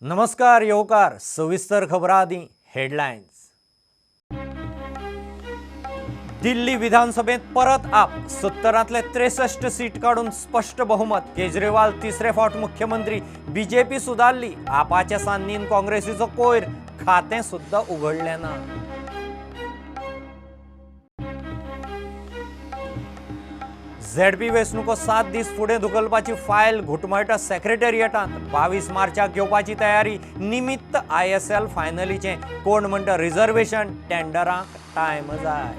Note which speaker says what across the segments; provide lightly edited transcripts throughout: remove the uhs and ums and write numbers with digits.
Speaker 1: नमस्कार येवकार. सविस्तर खबरां आदीं हेडलायन्स. दिल्ली विधानसभेत परत आप, 70तले 63 सीट काडून स्पश्ट बहुमत. केजरीवाल तिसरे फावट मुख्यमंत्री. बीजेपी सुदारली, आपाच्या सान्नीन काँग्रेसीचो कोयर, खातें सुद्दां उगडलें ना. झेडपी वेंचणुको 7 दीस फुडें धुकलपाची फायल घुटमळटा सेक्रेटेरिएटांत. 22 मार्चाक घेवपाची तयारी. निमित्त ISL फायनलीचें. कोण म्हणटा रिझर्वेशन टेंडरांक टायम जाय.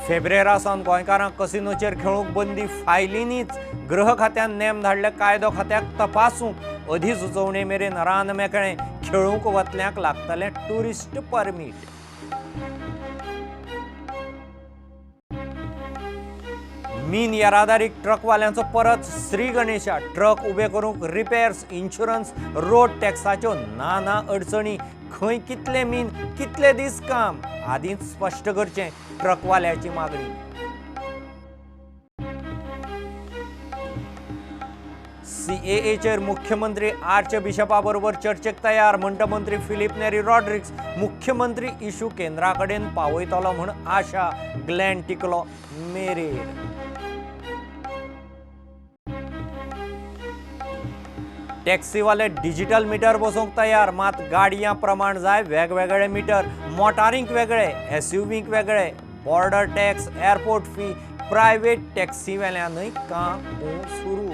Speaker 1: फेब्रेरा सावन गोंयकारांक कसिनोचेर खेळूंक बंदी. फायलींनीच गृह खात्यान नेम धाडले कायदो खात्याक तपासूंक. अधिसुचोवणे मेरेन रान मेकळें, खेळूंक वतल्यांक लागतलें ट्युरिस्ट परमीट. मीन येरादारीक ट्रकवाल्यांचो परत श्री गणेशा. ट्रक उबे करूंक रिपेर्स, इन्शुरन्स, रोड टॅक्साच्यो नाना अडचणी. खंय कितले मीन, कितले दीस काम आदींच स्पश्ट करचें, ट्रकवाल्याची मागणी. CAAचेर मुख्यमंत्री आर्च बिशपा बरोबर चर्चेक तयार म्हणटा मंत्री फिलीप नेरी रॉड्रिक्स. मुख्यमंत्री इशू केंद्रा कडेन पावयतलो म्हूण आशा. ग्लॅन टिकलो मेरेर. टॅक्सीवाले डिजिटल मिटर बसोवंक तयार, मात गाडयां प्रमाण जाय वेगवेगळे मिटर. मोटारींक वेगळे, SUVंक वेगळे. Border tax, airport fee, private टॅक्सीवेल्यानूय काम सुरू.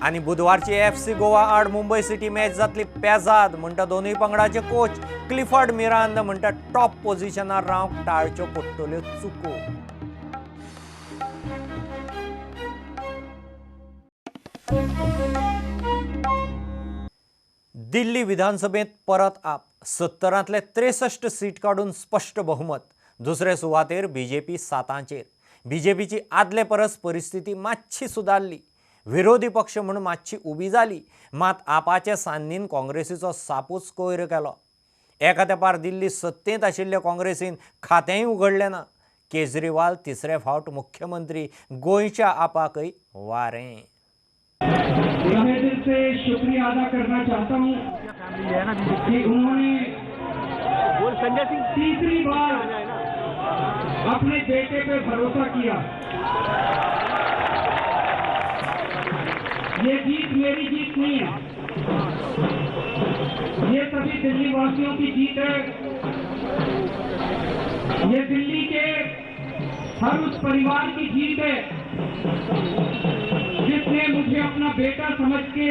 Speaker 1: आनी बुधवारची FC Goa आड मुंबय सिटी मॅच जातली पेजाद म्हणटा दोनूय पंगडाचे कोच. क्लिफर्ड मिरांद म्हणटा टॉप पोझिशनार रावंक टाळच्यो पडटल्यो चुको. दिल्ली विधानसभेत परत आप, 70तले 63 सीट काडून स्पश्ट बहुमत. दुसरे सुवातेर बीजेपी 7चेर. बीजेपीची आदले परस परिस्थिती मातशी सुदारली. विरोधी पक्ष म्हूण मातशी उबी जाली, मात आपाचे सान्नीन काँग्रेसीचो सापूच कोयर केलो. एका तेंपार दिल्ली सत्तेंत आशिल्ले काँग्रेसीन खातेंय उगडलें ना. केजरीवाल तिसरे फावट मुख्यमंत्री. गोंयच्या आपाकय वारें.
Speaker 2: तहे दिल से शुक्रिया अदा करना चाहता हूं कि उन्होंने तीसरी बार अपने बेटे पे भरोसा किया. ये जीत मेरी जीत नहीं है, ये सभी दिल्ली वासियों की जीत है. ये दिल्ली के हर उस परिवार की जीत है जिसने मुझे अपना बेटा समझ के,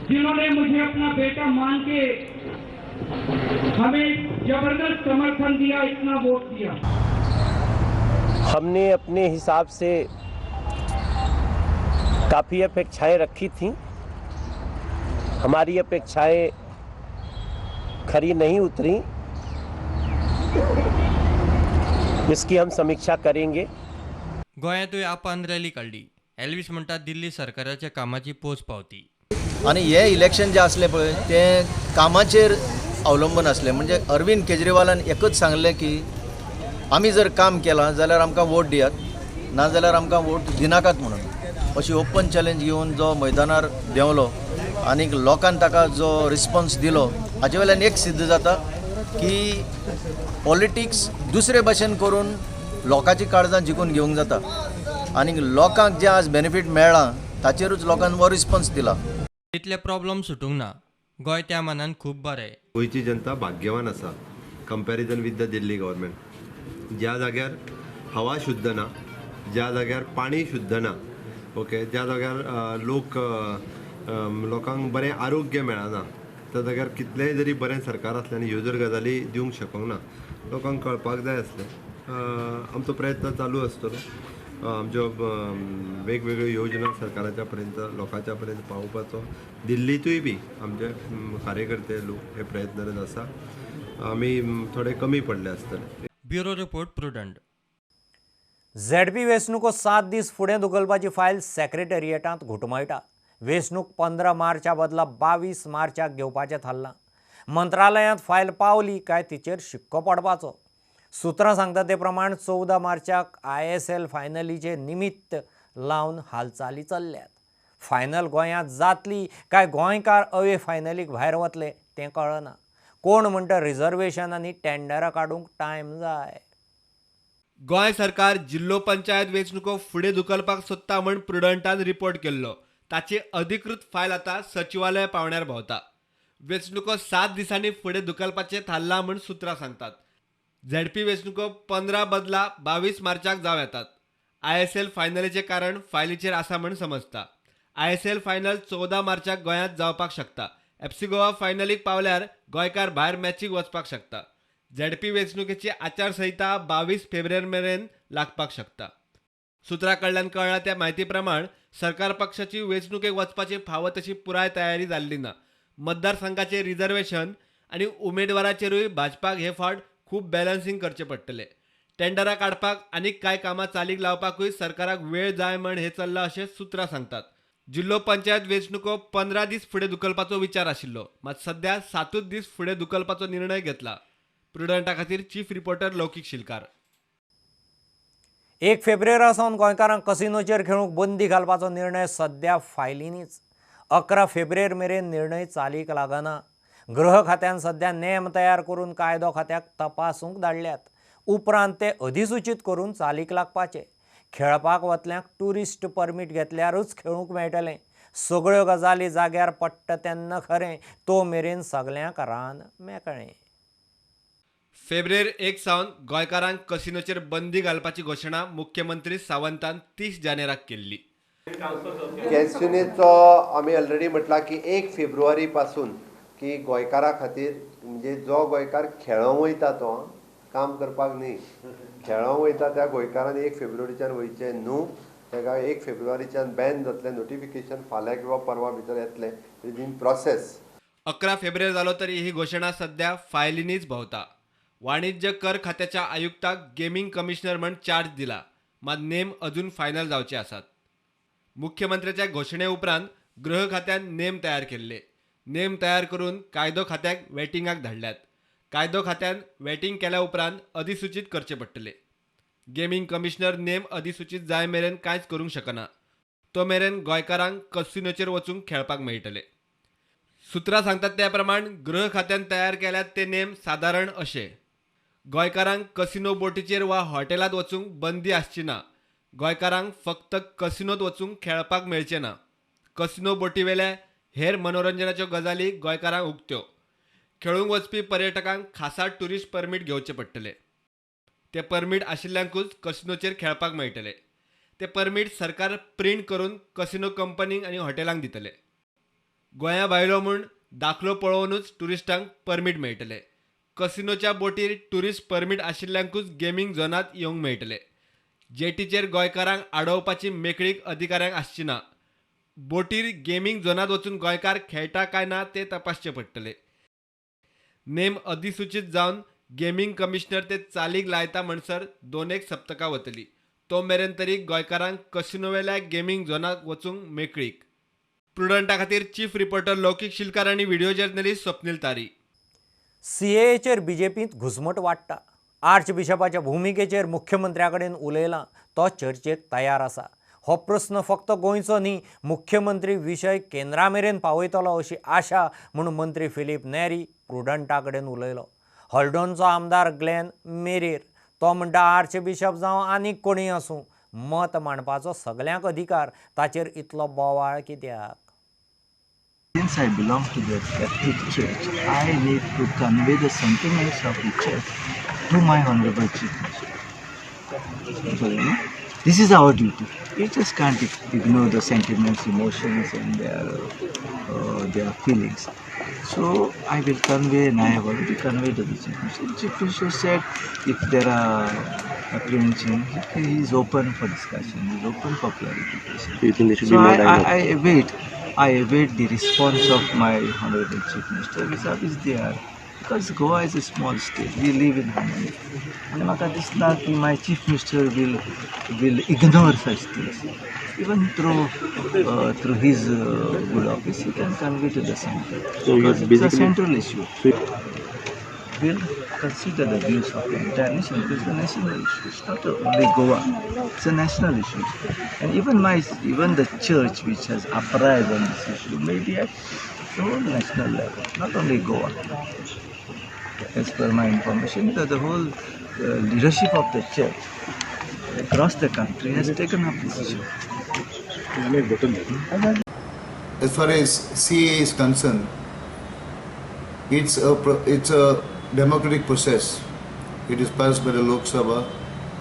Speaker 2: जिन्होंने मुझे अपना बेटा मान के हमें जबरदस्त समर्थन दिया, इतना वोट दिया.
Speaker 3: हमने अपने हिसाब से काफ़ी अपेक्षाएं रखी थी. हमारी अपेक्षाएं खरी नहीं उतरी, इसकी हम समीक्षा करेंगे.
Speaker 4: गोंयांतूय आपान रॅली काडली. एल्वीस म्हणटा दिल्ली सरकाराच्या कामाची पोच पावती.
Speaker 5: आनी हे इलेक्शन जे आसलें पळय तें कामाचेर अवलंबून आसलें. म्हणजे अरविंद केजरीवालान एकच सांगलें की आमी जर काम केलां जाल्यार आमकां वोट दियात, ना जाल्यार आमकां वोट दिनाकात म्हणून. अशी ओपन चॅलेंज घेवन जो मैदानार देंवलो आनी लोकान ताका जो रिस्पोन्स दिलो हाचे वयल्यान एक सिद्ध जाता की पॉलिटिक्स दुसरे भाशेन करून लोकांची काळजां जिखून घेवंक जाता आनी लोकांक जें आज बेनिफीट मेळ्ळां ताचेरूच लोकान हो रिस्पोन्स दिला.
Speaker 4: तितले प्रॉब्लम सुटूंक ना. गोंय त्या मानान खूब बरें.
Speaker 6: गोंयची जनता भाग्यवान आसा comparison with the Delhi government. ज्या जाग्यार हवा शुद्ध ना, ज्या जाग्यार पाणी शुद्ध ना, ओके, ज्या जाग्यार लोक लोकांक बरें आरोग्य मेळना, त्या जाग्यार कितलेंय जरी बरें सरकार आसलें आनी ह्यो जर गजाली दिवंक शकूंक ना, लोकांक कळपाक जाय आसलें. आमचो प्रयत्न चालू आसतलो आमच्यो वेगवेगळ्यो योजना सरकाराच्या पर्यंत, लोकांच्या पर्यंत पावोवपाचो. दिल्लींतूय बी आमचे कार्यकर्ते लोक हे प्रयत्नरत आसा. आमी थोडे कमी पडले आसतले.
Speaker 4: Bureau report, Prudent.
Speaker 1: ZP वेंचणुको 7 दीस फुडें धुकलपाची फायल सेक्रेटेरिएटांत घुटमळटा. वेंचणूक 15 मार्चा बदला 22 मार्चाक घेवपाचें थारलां. मंत्रालयांत फायल पावली काय तिचेर शिक्को पडपाचो. सुत्रां सांगता ते प्रमाण 14 मार्चाक ISL फायनलीचे निमित्त लावन हालचाली चल्ल्यात. फायनल गोंयांत जातली काय गोंयकार अवे फायनलीक भायर वतले तें कळना. कोण म्हणटा रिजर्वेशन आनी टेंडरां काडूंक टायम जाय.
Speaker 7: गोंय सरकार जिल्लो पंचायत वेंचणुको फुडें धुकलपाक सोदता म्हूण प्रुडंटान रिपोर्ट केल्लो. ताची अधिकृत फायल आतां सचिवालय पावण्यार भोंवता. वेंचणुको 7 दिसांनी फुडें धुकलपाचें थारलां म्हूण सुत्रां सांगतात. झेडपी वेंचणुको 15 बदला 22 मार्चाक जावं येतात. ISL फायनलीचें कारण फायलीचेर आसा म्हूण समजता. ISL final 14 मार्चाक गोंयांत जावपाक शकता. FC Goa फायनलीक पावल्यार गोंयकार भायर मॅचीक वचपाक शकता. झेडपी वेंचणुकेची आचारसंहिता 22 फेब्रुवारी मेरेन लागपाक शकता. सुत्रां कडल्यान कळ्ळा त्या म्हायती प्रमाण सरकार पक्षाची वेंचणुकेक वचपाची फावो तशी पुराय तयारी जाल्ली ना. मतदारसंघाचे रिजर्वेशन आनी उमेदवाराचेरूय भाजपाक हे फावट खूब बॅलन्सिंग करचें पडटलें. टेंडरां काडपाक आनीक कांय कामां चालीक लावपाकूय सरकाराक वेळ जाय म्हण हें चल्लां अशें सुत्रां सांगतात. जिल्लो पंचायत वेंचणुको 15 दीस फुडें धुकलपाचो विचार आशिल्लो, मात सध्या 7 दीस फुडें धुकलपाचो निर्णय घेतला. प्रुडंटा खातीर चीफ रिपोर्टर लौकीक शिलकार.
Speaker 1: 1 फेब्रुवारी सावन गोंयकारांक कसिनोचेर खेळूंक बंदी घालपाचो निर्णय सध्या फायलींनीच. 11 फेब्रुवारी मेरेन निर्णय चालीक लागना. गृह खात्यान सध्या नेम तयार करून कायदो खात्याक तपासूंक धाडल्यात. उपरांत ते अधिसूचीत करून चालीक लागपाचे. खेळपाक वतल्यांक ट्युरिस्ट परमीट घेतल्यारूच खेळूंक मेळटलें. सगळ्यो गजाली जाग्यार पडटा तेन्ना खरें, तो मेरेन सगल्यांक रान मेकळें.
Speaker 7: फेब्रुवारी 1 सावन गोंयकारांक कसिनोचेर बंदी घालपाची घोशणा मुख्यमंत्री सावंतान 30 जानेराक केल्ली.
Speaker 6: कॅसिनोचो आमी ऑलरेडी म्हटलां की 1 फेब्रुवारी पासून की गोंयकारा खातीर, म्हणजे जो गोंयकार खेळोंक वयता तो काम करपाक न्ही, खेळोंक वयता त्या गोंयकारान 1 फेब्रुवारीच्यान वयचें न्हू. ताका 1 फेब्रुवारीच्यान बॅन जातलें. नोटिफिकेशन फाल्यां किंवा परवा भितर येतलें. It is in process.
Speaker 7: 11 फेब्रुवारी जालो तरी ही घोशणा सध्या फायलींनीच भोंवता. वाणिज्य कर खात्याच्या आयुक्ताक गेमिंग कमिशनर म्हण चार्ज दिला, मात नेम अजून फायनल जावचे आसात. मुख्यमंत्र्याच्या घोशणे उपरांत गृह खात्यान नेम तयार केल्ले. नेम तयार करून कायदो खात्याक वेटिंगाक धाडल्यात. कायदो खात्यान वेटिंग केल्या उपरांत अधिसूचीत करचे पडटले. गेमिंग कमिशनर नेम अधिसूचीत जाय मेरेन कांयच करूंक शकना. तो मेरेन गोंयकारांक कसिनोचेर वचूंक खेळपाक मेळटले. सुत्रां सांगतात त्या प्रमाण गृह खात्यान तयार केल्यात ते नेम सादारण अशे: गोंयकारांक कसिनो बोटीचेर वा हॉटेलांत वचूंक बंदी आसची ना. गोंयकारांक फक्त कसिनोत वचूंक खेळपाक मेळचें ना. कसिनो बोटीवेल्या हेर मनोरंजनाच्यो गजाली गोंयकारांक उक्त्यो. खेळूंक वचपी पर्यटकांक खासा ट्युरिस्ट परमीट घेवचें पडटलें. ते परमीट आशिल्ल्यांकूच कसिनोचेर खेळपाक मेळटलें. ते परमीट सरकार प्रिंट करून कसिनो कंपनींक आनी हॉटेलांक दितले. गोंया भायलो म्हूण दाखलो पळोवनूच ट्युरिस्टांक परमीट मेळटलें. कसिनोच्या बोटीर ट्युरिस्ट परमीट आशिल्ल्यांकूच गेमिंग झोनांत येवंक मेळटलें. जेटीचेर गोंयकारांक आडोवपाची मेकळीक अधिकाऱ्यांक आसची ना. बोटीर गेमिंग झोनांत वचून गोंयकार खेळटा काय ना ते तपासचे पडटले. नेम अधिसूचीत जावन गेमिंग कमिशनर ते चालीक लायता म्हणसर 2-1 सप्तकां वतली. तो मेरेन तरी गोंयकारांक कसिनोवेल्या गेमिंग झोनाक वचूंक मेकळीक. प्रुडंटा खातीर चीफ रिपोर्टर लौकीक शिलकार आनी व्हिडिओ जर्नलिस्ट स्वप्नील तारी.
Speaker 1: सीएएचेर बीजेपींत घुसमट वाडटा. आर्च बिशपाच्या भुमिकेचेर मुख्यमंत्र्या कडेन उलयलां, तो चर्चेक तयार आसा. हो प्रस्न फक्त गोंयचो न्ही, मुख्यमंत्री विशय केंद्रा मेरेन पावयतलो अशी आशा म्हूण मंत्री फिलीप नेरी प्रुडंटा कडेन उलयलो. हळदोणचो आमदार ग्लॅन मेरेर तो म्हणटा आर्च बिशप जावं आनीक कोणूय आसूं, मत मांडपाचो सगल्यांक अधिकार, ताचेर इतलो बोवाळ कित्याक?
Speaker 8: Since I belong to the Catholic Church, I need to convey the sentiments of the Church to my Honorable Chief Minister. So, you know, this is our duty. You just can't ignore the sentiments, emotions and their feelings. So I will convey, and I have already conveyed to the Chief Minister. The Chief Minister said if there are apprehension, he is open for discussion, he is open for clarification.
Speaker 9: Do you think there should
Speaker 8: so
Speaker 9: be more dialogue?
Speaker 8: I await the response of my Honorable Chief Minister vis-a-vis they are, because Goa is a small state, we live in harmony. And म्हाका दिसना की my Chief Minister will ignore such things. Even through his good office, he can convey to the center.
Speaker 9: So
Speaker 8: because it's a central issue.
Speaker 9: So
Speaker 8: will consider the views of the entire nation, because it's a national issue. It's not only Goa, it's a national issue. And even the church which has uprised on this issue may be at the whole national level, not only Goa. As per my information, the whole leadership of the church across the country has taken up this issue.
Speaker 9: As far as CAA is concerned, it's a democratic process. It is passed by the Lok Sabha,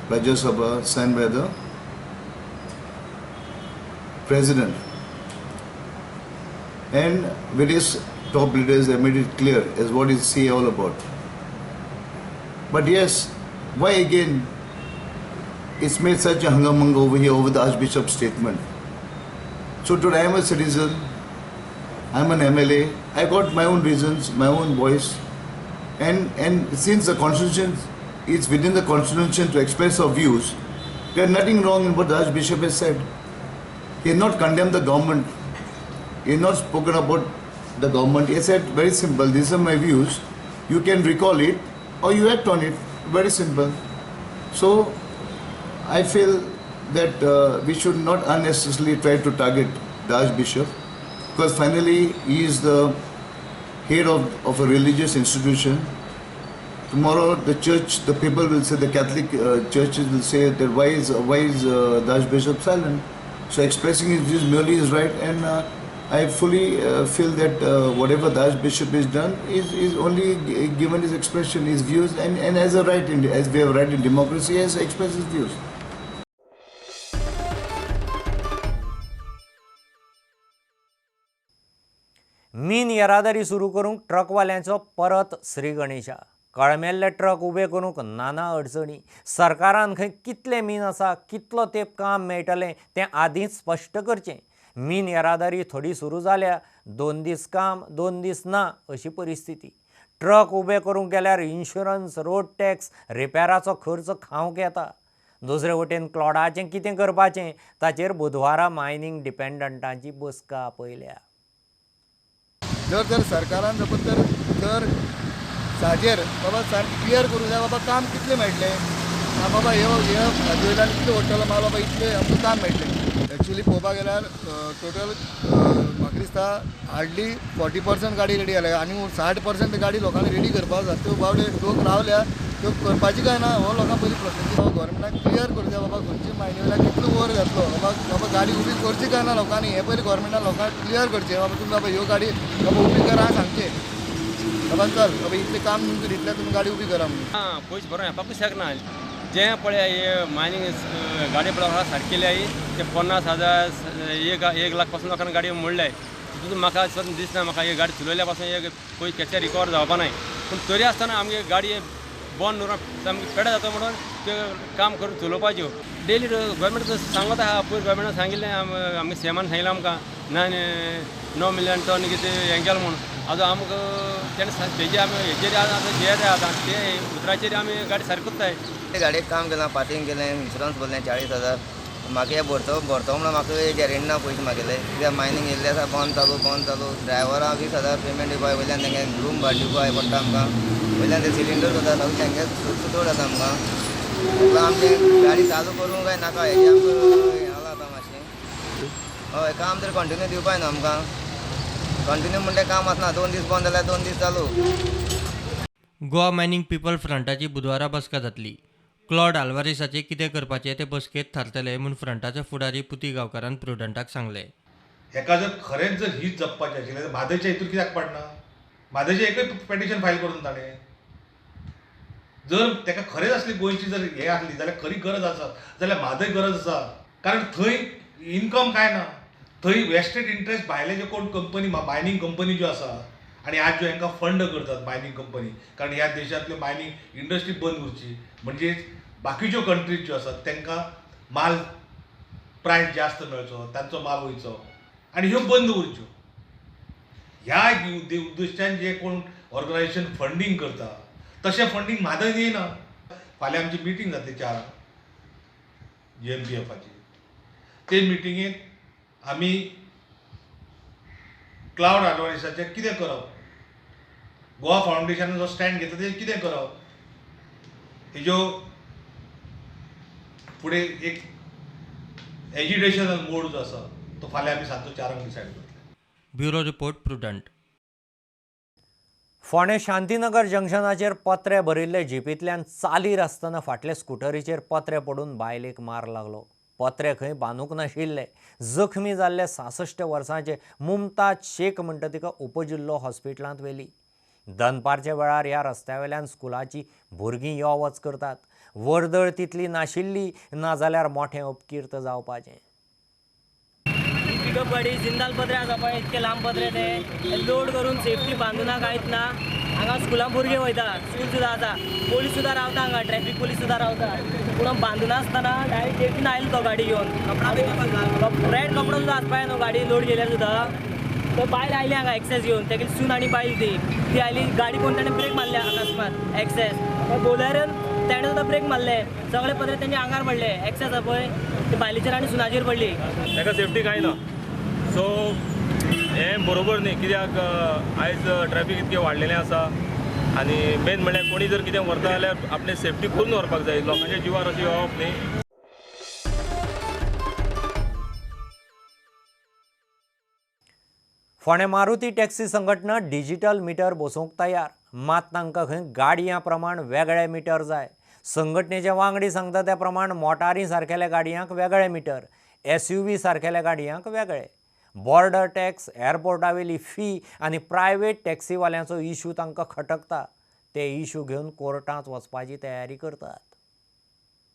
Speaker 9: Rajya Sabha, signed by the President. And various top leaders have made it clear as what is CAA all about. But yes, why again it's made such a hungamanga over here over the Archbishop's statement? So today I am a citizen, I am an MLA, I got my own reasons, my own voice, and since the Constitution is within the Constitution to express our views, there is nothing wrong in what the Archbishop has said. He has not condemned the government, he has not spoken about the government. He has said very simple, these are my views, you can recall it or you act on it, very simple. So I feel that we should not unnecessarily try to target the Archbishop, because finally he is the head of a religious institution. Tomorrow the church, the people will say, the Catholic churches will say that why is the Archbishop silent? So expressing his views merely is right, and I fully feel that whatever the Archbishop has done is only given his expression, his views, and as a right, as we have a right in democracy, he has expressed his views.
Speaker 1: मीन येरादारी सुरू करूंक ट्रकवाल्यांचो परत Shri Ganesha. कळमेल्ले truck उबे करूंक नाना अडचणी. सरकारान खंय कितलें मीन आसा, कितलो तेंप काम मेळटलें तें आदींच स्पश्ट करचें. मीन येरादारी थोडी सुरू जाल्या, 2 दीस काम 2 दीस ना अशी परिस्थिती. ट्रक उबे करूंक गेल्यार इन्शुरन्स, रोड टॅक्स, रिपेराचो खर्च खावंक येता. दुसरे वटेन क्लॉडाचें कितें करपाचें ताचेर बुधवारा मायनींग डिपेंडंटांची बसका आपयल्या.
Speaker 10: जर तर सरकारान सपोज तर तर साजेर बाबा सारकें क्लियर करूं जाय, बाबा काम कितलें मेळटलें, बाबा हे हाजे वयल्यान कितलें वडटलो माल, बाबा इतलें आमकां काम मेळटलें. एक्चुली पळोवपाक गेल्यार टोटल म्हाका दिसता हार्डली 40% गाडी रेडी जाल्या आनी 60% गाडी लोकांनी रेडी करपाक जाय. त्यो बाबडे लोक रावल्या त्यो करपाची काय ना हो लोकां पयलीं प्रश्न. बाबा गव्हर्मेंटाक क्लियर करूं जाय बाबा खंयची मायनी वयल्यान कितलो वर जातलो, बाबा बाबा गाडी उबी करची काय ना लोकांनी हें पयलीं गव्हर्मेंटान लोकांक क्लियर करचें. बाबा तुमी बाबा ह्यो गाडी बाबा उबी करा सांगचें, बाबा चल बाबा इतलें काम तुमकां दितलें तुमी गाडी उबी करा म्हणून.
Speaker 11: आं पयशे भरून येवपाकूच शकना. जे पळय हे मायनींग गाडी पळय सारकेली आही ते 50,000 1 लाख पासून लोकांना गाडी मोडल्याय. तितून म्हाका दिसना म्हाका ही गाडी चलयल्या पासून एक पयशे कशे रिकवर जावपा नाय. पूण तरी आसतना आमगे गाडी बंद दवरून सामकी पेडे जाता म्हणून त्यो काम करून चलोवपाच्यो. डेली गव्हर्मेंट सांगत आहा, पयर गव्हर्मेंटान सांगिल्लें आमगे सीएमान सांगिल्लें आमकां 9 मिलियन टन कितें हें केलें म्हणून. आतां आमकां तेणें तेजे आमी हेजेर आतां जियेता आतां ते उतराचेर आमी गाडी सारकी करताय.
Speaker 12: गाडयेक काम केलां, पातींग केलें, इन्शुरन्स भरलें 40,000. म्हाका हे भरतो भरतो म्हणून म्हाका गॅरंटी ना पयशे मागयले. कित्याक मायनींग येयल्लें आसा बंद चालू बंद चालू. ड्रायव्हरां 20,000 पेमेंट दिवपाक वयल्यान तेंगे रूम भाडें दिवपाक पडटा आमकां, वयल्यान ते सिलिंडर जाता सगळें तेंगे खर्च चड जाता आमकां. आमचें गाडी चालू करूंक काय नाका हेजें आमकां हें जालां आतां मातशें. हय काम तर कंटिन्यू दिवपाक न्हू आमकां, कंटिन्यू म्हणटा काम आसना, 2 दीस बंद जाल्यार 2 दीस चालू.
Speaker 4: गोवा मायनींग पिपल फ्रंटाची बुधवारा बसका जातली. क्लॉड आल्वारीसाचें कितें करपाचें तें बसकेंत थारतलें म्हूण फ्रंटाचे फुडारी पुती गांवकारान प्रुडंटाक सांगलें.
Speaker 13: हेका जर खरेंच जर हीत जपपाचें आशिल्लें जाल्यार म्हादयच्या हितून कित्याक पडना? म्हादयचें एकय पेटिशन फायल करून ताणें जर ताका खरेंच आसली गोंयची जर हें आसली जाल्यार खरी गरज आसा जाल्यार म्हादय गरज आसा. कारण थंय इनकम कांय ना, थंय वेस्टेड इंट्रस्ट भायले जे कोण कंपनी मायनींग कंपनी ज्यो आसा आनी आज ज्यो हांकां फंड करतात मायनींग कंपनी, कारण ह्या देशांतल्यो मायनींग इंडस्ट्री बंद उरची म्हणजे बाकीच्यो कंट्रीज ज्यो आसात तांकां माल प्रायस जास्त मेळचो, तांचो माल वयचो आनी ह्यो बंद उरच्यो. ह्या उद्देशान जे कोण ऑर्गनायझेशन फंडींग करता तशें फंडींग म्हादय येना. फाल्यां आमची मिटींग जातली 4 GMPFाची, ते मिटिंगेंत आमी क्लावड आल्वारीसाचें कितें करप, गोवा फावंडेशनान जो स्टँड घेतला तेजेर कितें करप, हेज्यो फुडें एक एजिटेशनल मोड जो आसा तो फाल्यां आमी सांजचो 4 डिसायड करतले.
Speaker 4: Bureau report, Prudent.
Speaker 1: फोंडें शांतीनगर जंक्शनाचेर पत्रे भरिल्ले जिपींतल्यान चालीर आसतना फाटले स्कुटरीचेर पत्रे पडून बायलेक मार लागलो. पत्रे खंय बांदूंक नाशिल्ले. जखमी जाल्ले 66 वर्सांचे मुमताज शेख म्हणटा तिका उपजिल्लो हॉस्पिटलांत व्हेली. दनपारच्या वेळार ह्या रस्त्यावेल्यान स्कुलाची भुरगीं यो वच करतात. वर्दळ तितली नाशिल्ली, नाजाल्यार मोठें अपकीर्त जावपाचें.
Speaker 14: पिकअप गाडी जिंदाल पत्रे आसा पळय, इतके लांब पत्रे ते लोड करून सेफ्टी बांदूना कांयच ना. हांगा स्कुलां भुरगे वयता, स्कूल सुद्दां आसा, पोलीस सुद्दां रावता हांगा, ट्रॅफिक पोलीस सुद्दां रावता. पूण बांदूना आसतना डायरेक्ट गेटीन आयलो तो गाडी घेवन, रेड कपडो सुद्दां आसपाक न्हू गाडी लोड केल्यार सुद्दां. तो बायल आयली हांगा एक्सेस घेवन, तेगेली सून आनी बायल ती आयली गाडी पळोवन ताणें ब्रेक मारले अकस्मात एक्सेस बोलेरन ताणें सुद्दां ब्रेक मारले, सगळे पत्रे तेंच्या आंगार पडले. एक्सेस आसा पळय ते बायलेचेर आनी सुनाचेर पडली.
Speaker 15: ताका सेफ्टी कांय ना. सो हें बरोबर न्ही, कित्याक आयज ट्रॅफिक इतकें वाडलेलें आसा आनी मेन म्हणल्यार कोणी जर कितें व्हरता जाल्यार आपणें सेफ्टी करून व्हरपाक जाय, लोकांच्या जिवार अशें येवप न्ही.
Speaker 1: फोंडें मारुती टॅक्सी संघटना डिजिटल मिटर बसोवंक तयार, मात तांकां खंय गाडयां प्रमाण वेगळे मिटर जाय. संघटनेचे वांगडी सांगता त्या प्रमाण मोटारी सारकेल्या गाडयांक वेगळे मिटर, SUV सारकेल्या गाडयांक वेगळे. बॉर्डर टॅक्स, एअरपोर्टावेली फी आनी प्रायवेट टॅक्सीवाल्यांचो इशू तांकां खटकता. ते इशू घेवन कोर्टांत वचपाची तयारी करतात.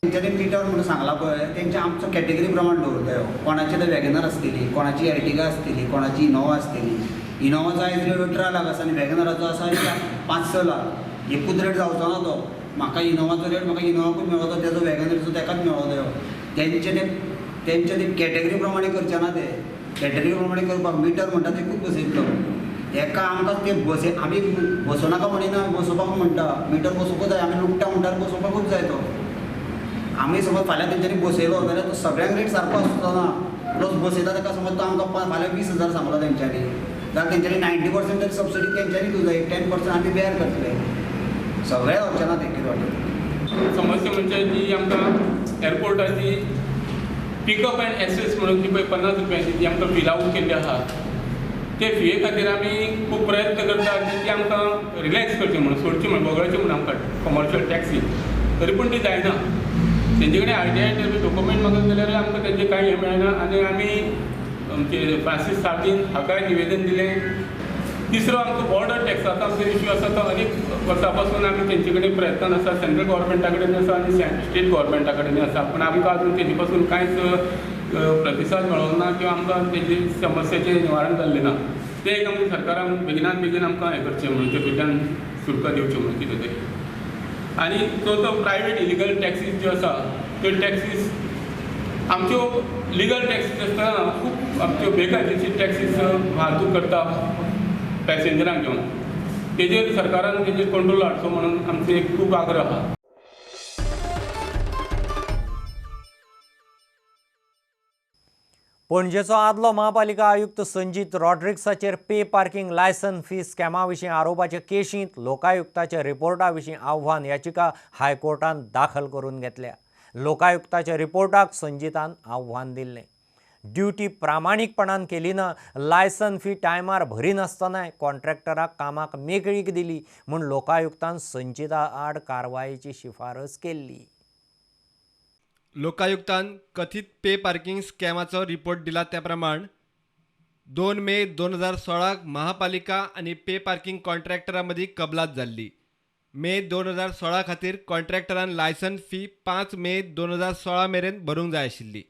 Speaker 16: तेंच्यांनी मिटर म्हणून सांगला पळय, तेंच्या आमचो कॅटेगरी प्रमाण दवरता. कोणाची तर वॅगनर आसतली, कोणाची एर्टिगा आसतली, कोणाची इनोवा आसतली. इनोवाचो आयज रेट 18 लाख आसा आनी वॅगनराचो आसा 5-6 लाख. एकूच रेट जावचो ना तो. म्हाका इनोवाचो रेट म्हाका इनोवाकूच मेळोतो, तेजो वॅगनरचो तेकाच मेळोतो. तेंचे ते कॅटेगरी प्रमाणे करचे ना, ते कॅटेगरी प्रमाणे करपाक मिटर म्हणटा ते खूब बसयतलो. तेका आमकां ते बसय आमी बसोनाका म्हणिना, बसोवपाक म्हणटा. मिटर बसोवपूच जाय, आमी लुकटा म्हणटा बसोवपाकूच जाय तो. आमी समज फाल्यां तेंच्यांनी बसयलो जाल्यार तो सगळ्यांक रेट सारको आसचो ना. प्लस बसयता ताका समज तो आमकां फाल्यां 20,000 सांगलो तेंच्यांनी, जाल्यार तेंच्यांनी 90% तरी सबसिडी तेंच्यांनी दिवंक जाय, 10% आमी बेर करतले. सगळें जावचें ना तें कितें वाटेन.
Speaker 17: समस्या म्हणजे जी आमकां एअरपोर्टाची पिकअप अँड एक्सेस म्हणून ती पळय 50 रुपयांची जी आमकां फी लागू केल्ली आसा, ते फिये खातीर आमी खूब प्रयत्न करता की ती आमकां रिलॅक्स करची म्हणून, सोडची म्हणून, वगळची म्हणून आमकां कमर्शियल टॅक्सी, तरी पूण ती जायना. तेंचे कडेन RTI document मागत जाल्यार आमकां तेंचें कांय हें मेळना. आनी आमी आमचे फ्रांसीस सार्दीन हाकाय निवेदन दिलें. तिसरो आमचो बॉर्डर टॅक्साचो आमचो इश्यू आसा, तो अनेक वर्सां पासून आमी तेंचे कडेन प्रयत्नान आसा, सेंट्रल गव्हर्मेंटा कडेन आसा आनी स्टेट गव्हर्मेंटा कडेन आसा, पूण आमकां अजून तेजे पासून कांयच प्रतिसाद मेळोंक ना किंवा आमकां तेजी समस्याचें निवारण जाल्लें ना. तें एक आमकां सरकारान बेगिनात बेगीन आमकां हें करचें म्हणून, तेतूंतल्यान सुटका दिवच्यो म्हणून कितें तरी. आनी चवथो प्रायवेट इलिगल टॅक्सीज ज्यो आसा त्यो टॅक्सीज आमच्यो लिगल टॅक्सीज आसतना खूब आमच्यो बेकायदेशीर टॅक्सीज वाहतूक करता पॅसेंजरांक घेवन, तेजेर सरकारान तेजेर कंट्रोल हाडचो म्हणून आमचो एक खूब आग्रह आसा.
Speaker 1: पणजेचो आदलो महापालिका आयुक्त संजीत रॉड्रिक्साचेर पे पार्किंग लायसन फी स्कॅमा विशीं आरोपाचे केशींत लोकायुक्ताच्या रिपोर्टा विशीं आव्हान याचिका हायकोर्टान दाखल करून घेतल्या. लोकायुक्ताच्या रिपोर्टाक संजीतान आव्हान दिल्लें. ड्युटी प्रामाणीकपणान केली ना, लायसन फी टायमार भरिनासतनाय कॉन्ट्रॅक्टराक कामाक मेकळीक दिली म्हूण लोकायुक्तान संजीता आड कारवायेची शिफारस केल्ली.
Speaker 7: लोकायुक्तान कथित पे पार्किंग स्कॅमाचो रिपोर्ट दिला त्या प्रमाण 2 मे 2016 महापालिका आनी पे पार्किंग कॉन्ट्रॅक्टरा मदीं कबलात जाल्ली. मे 2016 खातीर कॉन्ट्रॅक्टरान लायसन फी 5 मे 2016 मेरेन भरूंक जाय आशिल्ली.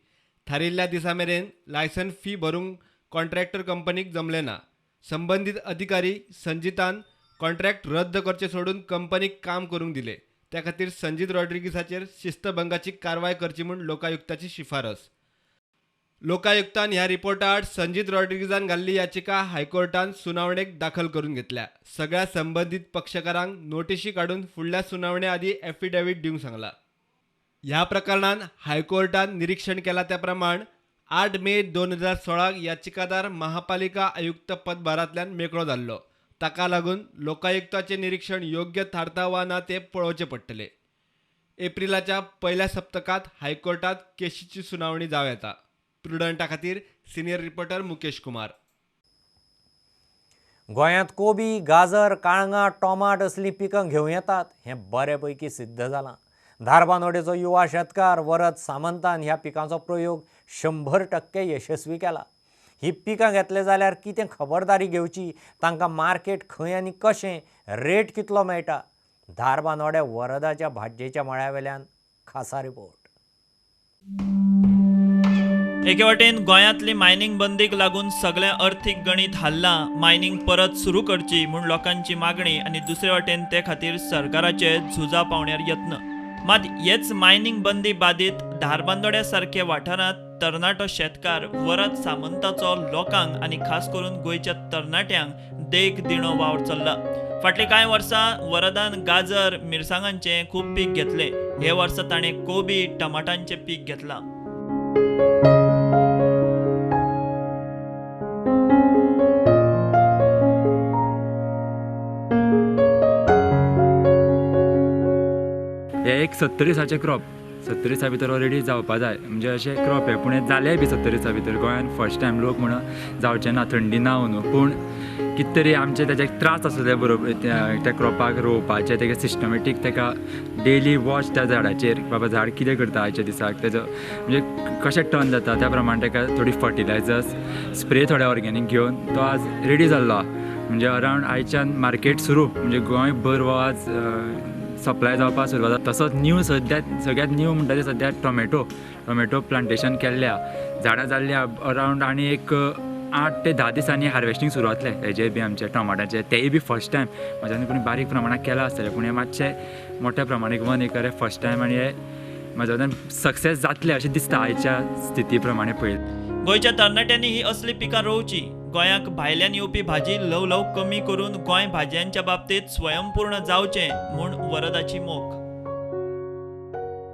Speaker 7: थारिल्ल्या दिसा मेरेन लायसन फी भरूंक कॉन्ट्रॅक्टर कंपनीक जमलें ना. संबंदीत अधिकारी संजीतान कॉन्ट्रॅक्ट रद्द करचें सोडून कंपनीक काम करूंक दिलें. त्या खातीर संजीत रॉड्रिगीसाचेर शिस्तभंगाची कारवाय करची म्हूण लोकायुक्ताची शिफारस. लोकायुक्तान ह्या रिपोर्टा आड संजीत रॉड्रिगीसान घाल्ली याचिका हायकोर्टान सुनावणेक दाखल करून घेतल्या. सगळ्या संबंदीत पक्षकारांक नोटिशी काडून फुडल्या सुनावणे आदीं एफिडेवीट दिवंक सांगला. ह्या प्रकरणान हायकोर्टान निरीक्षण केलां त्या प्रमाण 8 मे 2016 याचिकादार महापालिका आयुक्त पदभारांतल्यान मेकळो जाल्लो. ताका लागून लोकायुक्ताचें निरीक्षण योग्य थारता वा ना तें पळोवचें पडटलें. एप्रिलाच्या पयल्या सप्तकांत हायकोर्टात केशीची सुनावणी जावं येता. प्रुडंटा खातीर सिनियर रिपोर्टर मुकेश कुमार.
Speaker 1: गोंयांत कोबी, गाजर, काळंगां, टोमाट असलीं पिकां घेवं येतात हें बरे पैकी सिद्ध जालां. धारबांदोडेचो युवा शेतकार वरद सामंतान ह्या पिकांचो प्रयोग 100% यशस्वी केला. ही पिकां घेतले जाल्यार कितें खबरदारी घेवची, तांकां मार्केट खंय आनी कशें, रेट कितलो मेळटा, धारबांदोडे वरदाच्या भाजयेच्या मळ्या वेल्यान खासा रिपोर्ट.
Speaker 18: एके वाटेन गोंयांतली मायनिंग बंदीक लागून सगळें अर्थीक गणीत हाल्लां, मायनिंग परत सुरू करची म्हूण लोकांची मागणी आनी दुसरे वाटेन ते खातीर सरकाराचे झुजा पावण्यार यत्न. मात हेच मायनिंग बंदी बादीत धारबांदोड्या सारक्या वाठारांत तरणाटो शेतकार वरद सामंताचो लोकांक आनी खास करून गोंयच्या तरणाट्यांक देख दिणो वावर चल्ला. फाटलीं कांय वर्सां वरदान गाजर, मिरसांगांचें खूब पीक घेतलें. हे वर्सा ताणें कोबी, टमाटांचें पीक घेतलां.
Speaker 19: हे एक 70 दिसाचें क्रॉप, 70 दिसां भितर ऑलरेडी जावपा जाय, म्हणजे अशें क्रॉप हें. पूण हें जालें बी 70 दिसां भितर. गोंयांत फर्स्ट टायम लोक म्हणून जावचें ना, थंडी ना न्हू, पूण कितें तरी आमचे तेजे त्रास आसले बरोबर त्या क्रॉपाक रोवपाचें, तेका सिस्टमॅटीक तेका डेली वॉच त्या झाडाचेर, बाबा झाड कितें करता आयच्या दिसाक, तेजो म्हणजे कशें टर्न जाता त्या प्रमाणे तेका थोडी फर्टिलायजर्स स्प्रे थोडे ऑर्गेनीक घेवन तो आज रेडी जाल्लो आहा. म्हणजे अरावंड आयच्यान मार्केट सुरू, म्हणजे गोंयभर हो आज सप्लाय जावपाक सुरवात जाता. तसोच न्यू सद्या सगळ्यांत न्यू म्हणटा ते सद्या टोमॅटो प्लांटेशन केल्लें आहा, झाडां जाल्लीं आहा. अरावंड आनी एक 8 ते 10 दिसांनी हार्वेस्टींग सुरू जातलें हेजे बी आमचे टोमाटाचे, तेय बी फर्स्ट टायम. म्हाज्यान कोणी बारीक प्रमाणांत केलां आसतलें, पूण हें मातशें मोठ्या प्रमाणांत 1 एकर हें फर्स्ट टायम आनी हें म्हाज्या सक्सेस जातलें अशें दिसता आयच्या स्थिती प्रमाणे पळयत.
Speaker 18: गोंयच्या तरणाट्यांनी ही असली पिकां रोवची. गोंयाक भायल्यान येवपी भाजी ल्हव ल्हव कमी करून गोंय भाजयांच्या बाबतींत स्वयंपूर्ण जावचें म्हूण वरदाची मोख.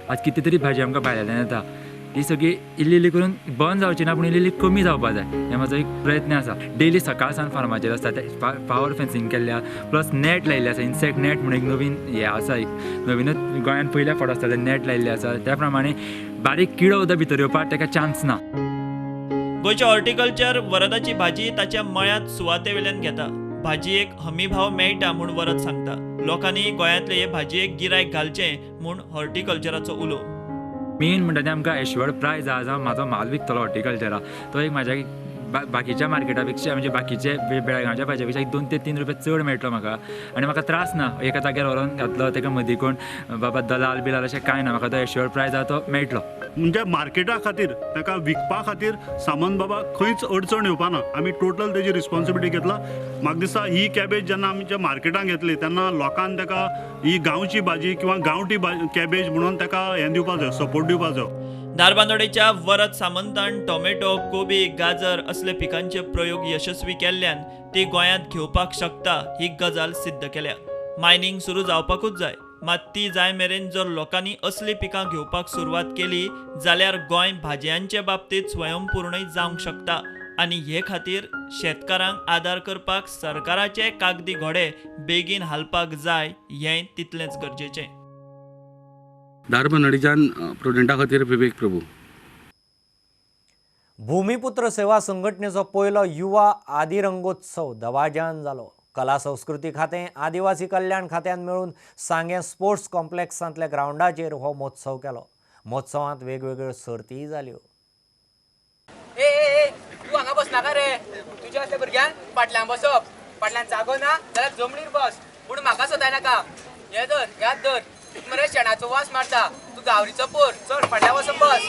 Speaker 19: आज कितें तरी भाजी आमकां भायल्यान येता, ती सगळी इल्ली इल्ली करून बंद जावची ना, पूण इल्ली इल्ली कमी जावपा जाय, हे म्हाजो एक प्रयत्न आसा. डेली सकाळ सावन फार्माचेर आसता, ते पावर फेन्सिंग केल्लें आसा, प्लस नॅट लायिल्लें आसा, इन्सेक्ट नॅट म्हणून एक नवीन हें आसा, एक नवीनच गोंयांत पयल्या फावट आसता तें नॅट लायिल्लें आसा. त्या प्रमाणे बारीक किडो सुद्दां भितर येवपाक ताका चान्स ना.
Speaker 18: गोंयचे हॉर्टिकल्चर वरदाची भाजी ताच्या मळ्यांत सुवाते वेल्यान घेता. भाजयेक हमी भाव मेळटा म्हूण वरद सांगता. लोकांनी गोंयांतले हे भाजयेक गिरायक घालचें म्हूण हॉर्टिकल्चराचो उलो.
Speaker 19: मेन म्हणटा तें आमकां एश्युअर्ड प्रायज आहा, जावं म्हाजो म्हाल विकतलो हॉर्टिकल्चरा तो एक म्हाज्या बाकीच्या मार्केटा पेक्षा, म्हणजे बाकीचे बेळगांवच्या भाजये पेक्षा 2 ते 3 रुपया चड मेळटलो म्हाका, आनी म्हाका त्रास ना. एका जाग्यार व्हरोन घातलो ताका मदीं कोण बाबा दलाल बिलाल अशें कांय ना, म्हाका तो एश्युअर्ड प्रायज आहा तो मेळटलो.
Speaker 20: म्हणजे मार्केटा खातीर ताका विकपा खातीर सामान बाबा खंयच अडचण येवपा ना, आमी टोटल तेजी रिस्पॉन्सिबिलिटी घेतला. म्हाका दिसता ही कॅबेज जेन्ना आमच्या मार्केटान घेतली तेन्ना लोकान ताका ही गांवची भाजी किंवा गांवठी कॅबेज म्हणून ताका हें दिवपा जाय, सपोर्ट दिवपा जाय.
Speaker 18: धारबांदोडेच्या वरद सामंतान टोमॅटो, कोबी, गाजर असले पिकांचे प्रयोग यशस्वी केल्ल्यान ती गोंयांत घेवपाक शकता ही गजाल सिद्ध केल्या. मायनिंग सुरू जावपाकूच जाय, मात ती जाय मेरेन जर लोकांनी असली पिकां घेवपाक सुरवात केली जाल्यार गोंय भाजयांचे बाबतींत स्वयंपूर्णय जावंक शकता आनी हे खातीर शेतकारांक आदार करपाक सरकाराचे कागदी घोडे बेगीन हालपाक जाय हें तितलेंच गरजेचें.
Speaker 21: धारबांदोडेच्यान प्रुडंटा खातीर विवेक प्रभू.
Speaker 1: भूमिपुत्र सेवा संघटनेचो पयलो युवा आदिरंगोत्सव दबाज्यान जालो. कला संस्कृती खातें, आदिवासी कल्याण खात्यान मेळून सांगें स्पोर्ट्स कॉम्प्लेक्सांतल्या ग्रावंडाचेर हो महोत्सव केलो. महोत्सवांत वेगवेगळ्यो सर्तीय जाल्यो.
Speaker 22: ए ए तूं हांगा बसनाका रे, तुज्या असल्या भुरग्यान फाटल्यान बसप, फाटल्यान जागो ना जाल्यार जमनीर बस, पूण म्हाका सोदायनाका. हे धर, याद धर, मरे शेणाचो वास मारता, तूं गावरीचो पोर, चल फाटल्यान वचून बस.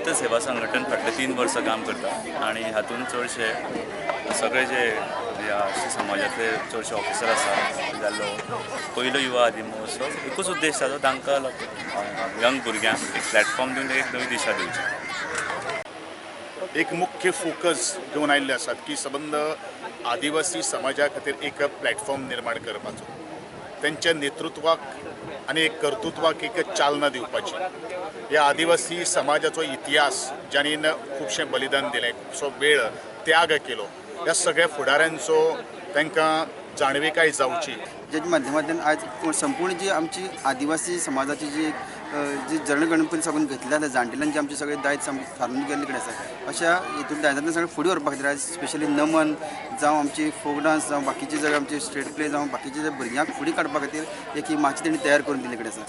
Speaker 2: निवृत्त सेवा संघटन फाटले 3 वर्सां काम करता आनी हातूंत चडशे सगळे जे ह्या समाजांतले चडशे ऑफिसर आसा जाल्लो पयलो युवा आदी महोत्सव एकूच उद्देश जालो तांकां यंग भुरग्यांक एक प्लॅटफॉर्म दिवन एक नवी दिशा दिवची.
Speaker 3: एक मुख्य फोकस घेवन आयिल्ले आसात की सबंद आदिवासी समाजा खातीर एक प्लॅटफॉर्म निर्माण करपाचो, तेंच्या नेतृत्वाक आनी एक कर्तृत्वाक एक चालना दिवपाची. ह्या आदिवासी समाजाचो इतिहास ज्यांनी खुबशें बलिदान दिलें, खुबसो वेळ त्याग केलो, ह्या सगळ्या फुडाऱ्यांचो तांकां जाणविकाय जावची.
Speaker 23: ज्याच्या माध्यमांतल्यान आयज संपूर्ण जी आमची आदिवासी समाजाची जी जी जनगणपती साकून घेतली आसा जाणटेल्यान जे आमचे सगळे दायज थारून गेल्ले कडेन आसा अशा हितून दायजांतल्यान सगळें फुडें व्हरपा खातीर आयज स्पेशली नमन जावं आमची फोक डांस जावं बाकीचे सगळे आमचे स्टेट प्ले जावं बाकीचे जे भुरग्यांक फुडें काडपा खातीर एक ही माची तेणी तयार करून दिल्ली कडेन आसा.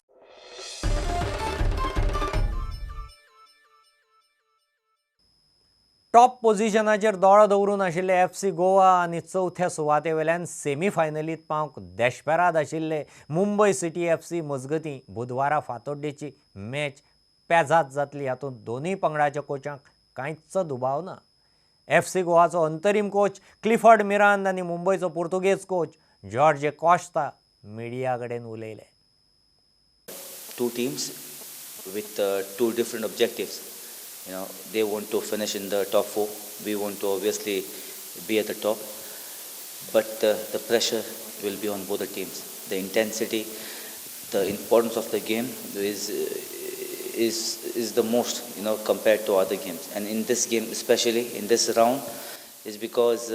Speaker 1: टॉप पोझिशनाचेर दोळो दवरून आशिल्ले FC Goa आनी चवथ्या सुवाते वेल्यान सेमीफायनलीत पावंक देशपेराद आशिल्ले मुंबय सिटी FC मजगतीं बुधवारा फातोड्डेची मॅच पेजाद जातली हातूंत दोनूय पंगडाच्या कोचांक कांयच दुबाव ना. FC गोवाचो अंतरीम कोच क्लिफर्ड मिरांद आनी मुंबयचो पुर्तुगेज कोच जॉर्जे कॉश्ता मिडिया कडेन उलयले.
Speaker 24: Two teams with two different objectives. You know, they want to finish in the top 4. We want to obviously be at the top, but the pressure will be on both the teams. The intensity, the importance of the game is the most, you know, compared to other games. And in this game, especially in this round, is because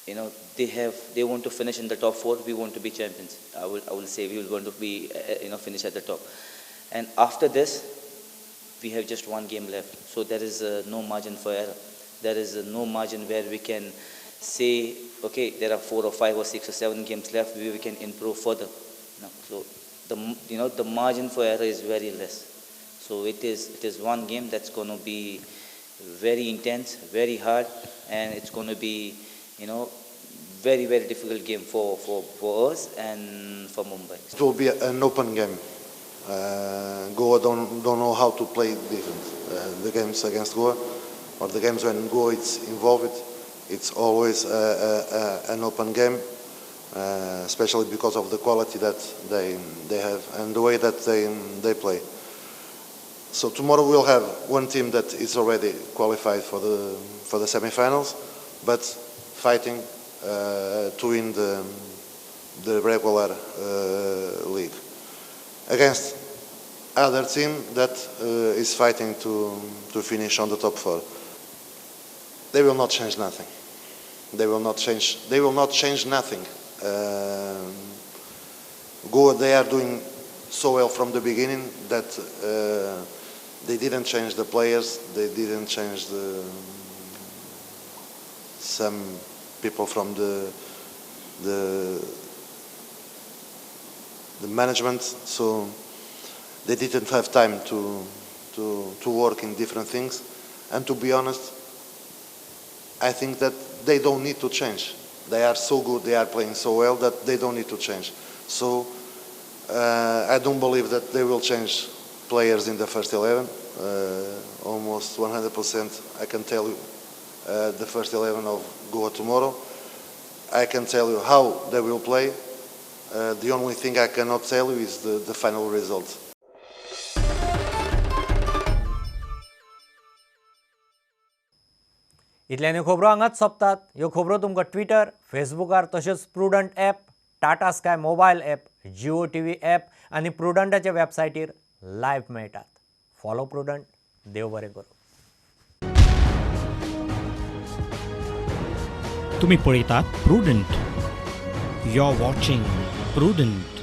Speaker 24: you know, they want to finish in the top 4. We want to be champions. I will say we will want to be you know, finish at the top. And after this, we have just one game left, so there is no margin for error. There is no margin where we can say, okay, there are 4 or 5 or 6 or 7 games left, we can improve further. No. So the margin for error is very less. So it is one game that's going to be very intense, very hard, and it's going to be, you know, very, very difficult game for us and for Mumbai.
Speaker 25: It will be an open game. Goa don't know how to play different. The games against Goa, or the games when Goa is involved, it's always an open game, especially because of the quality that they have and the way that they play. So tomorrow we'll have one team that is already qualified for the semi-finals, but fighting to win the regular league against other team that is fighting to finish on the top 4. They will not change nothing. They will not change. They will not change nothing. Goa, they are doing so well from the beginning that they didn't change the players. They didn't change some people from the management, so they didn't have time to work in different things. And to be honest, I think that they don't need to change. They are so good, they are playing so well that they don't need to change. So I don't believe that they will change players in the first 11. Almost 100% I can tell you the first 11 of Goa tomorrow. I can tell you how they will play. The only thing I cannot tell you is the final result.
Speaker 1: इतल्यान ह्यो खबरो हांगाच सोंपतात. ह्यो खबरो तुमकां Twitter, फेसबुकार तशेंच Prudent app, Tata Sky mobile app, Jio TV app आनी प्रुडंटाच्या वेबसायटीर live मेळटात. Follow prudent. देव बरें करूं.
Speaker 26: तुमी पळयतात Prudent. You are watching Prudent.